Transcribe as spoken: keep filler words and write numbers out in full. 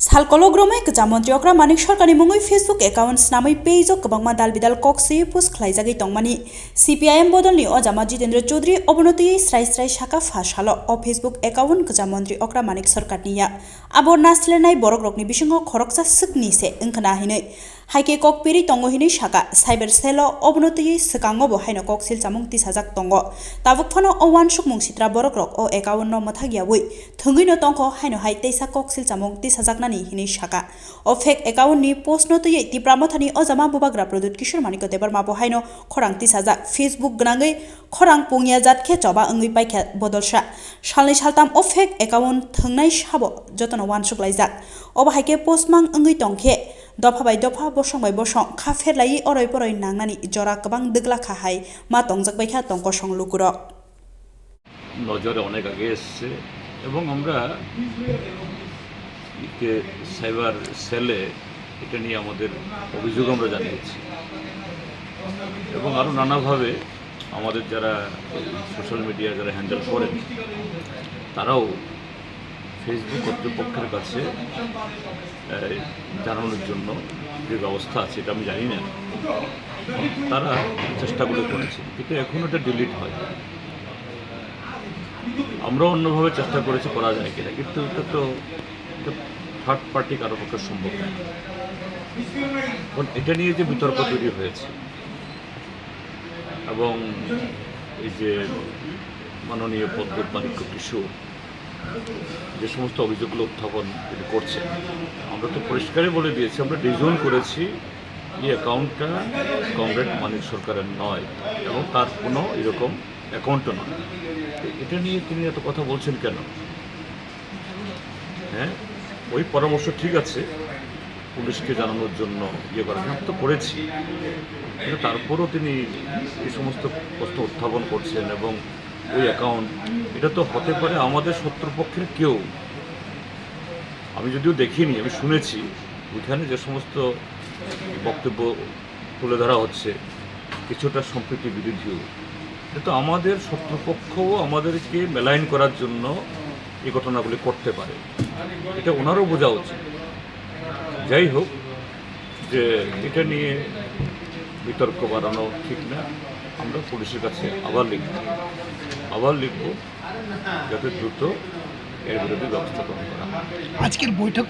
Sal kolok romwi kwcham montri okra Manik Sarkarni mungwi Facebook account snamwi page o kwbangma dal bidal kok swiwi post khlaijagwi tongmani. C P I M bodolni ojama Jitendra Chaudhary obono twiwi srai srai saka pha salo o Facebook account kwcham montri okra Manik Sarkarni ya. Abo naslenai borokrokni bisingo khoroksa swkni se wngkhna hinwi. Hai khe kok piri tongo hinwi saka, cyber cell o obono twiwi swkango bo haino kok silchamung tisajak tongo. Tabuk phano o uansukmung sitra borokrok o account no mwthak yaui thwngwi no tongkho haino hai teisa kok silchamung tisajaknani hinwi saka. O fake account ni post no twiwi Tipra Mothani ojama Bubagra Pradyut Kishore Manikya Debbarma bo haino khorang tisajak, Facebook gwnangwi khorang pungya jat khe choba wngwi paikha bodolsa. Salni saltam o fake account thwngnai sabo jotono uansuk laijak. Obo hai khe postmang wngwi tong khe dopha bai dopha, bosong bai bosong kha pherlaiwi oroi poroi nangnani jora kwbang dwgla kha hai ma tongjak bai kha tong kosong lukurok. নজরে অনেক আগে এসছে এবং আমরা ইতে সাইবার সেলে এটা নিয়ে আমাদের অভিযোগ আমরা জানিয়েছি এবং আরও নানাভাবে আমাদের যারা সোশ্যাল মিডিয়া যারা হ্যান্ডেল করেন, তারাও ফেসবুক কর্তৃপক্ষের কাছে এই, জানানোর জন্য যে ব্যবস্থা আছে, এটা আমি জানি না। তারা চেষ্টাগুলো করেছে, কিন্তু এখনও এটা ডিলিট হয়। আমরা অন্যভাবে চেষ্টা করেছি করা যায় কিনা, কিন্তু এটা তো থার্ড পার্টি কারো পক্ষে সম্ভব নয়। এখন এটা নিয়ে যে বিতর্ক তৈরি হয়েছে এবং এই যে মাননীয় প্রদ্যুৎ মাণিক্য কিশোর যে সমস্ত অভিযোগগুলো উত্থাপন তিনি করছেন, আমরা তো পরিষ্কারই বলে দিয়েছি, আমরা ডিজোন করেছি, এই অ্যাকাউন্টটা কমরেড মানিক সরকারের নয় এবং তার কোনো এরকম অ্যাকাউন্টও নয়। তো এটা নিয়ে তিনি এত কথা বলছেন কেন? হ্যাঁ, ওই পরামর্শ ঠিক আছে, পুলিশকে জানানোর জন্য ইয়ে করা, আমি তো করেছি, কিন্তু তারপরও তিনি এই সমস্ত প্রশ্ন উত্থাপন করছেন এবং ওই অ্যাকাউন্ট, এটা তো হতে পারে আমাদের শত্রুপক্ষের কেউ। আমি যদিও দেখিনি, আমি শুনেছি ওইখানে যে সমস্ত বক্তব্য তুলে ধরা হচ্ছে, কিছুটা সম্প্রীতি বিরোধীও, কিন্তু আমাদের শত্রুপক্ষও আমাদেরকে মেলাইন করার জন্য এই ঘটনাগুলি করতে পারে, এটা ওনারও বোঝা উচিত। যাই হোক, যে এটা নিয়ে বিতর্ক বাড়ানো ঠিক না। আমরা পুলিশের কাছে আবার লিখব, আবার লিখব, যাতে দ্রুত এর বিরুদ্ধে ব্যবস্থা গ্রহণ করা হয়। আজকের বৈঠক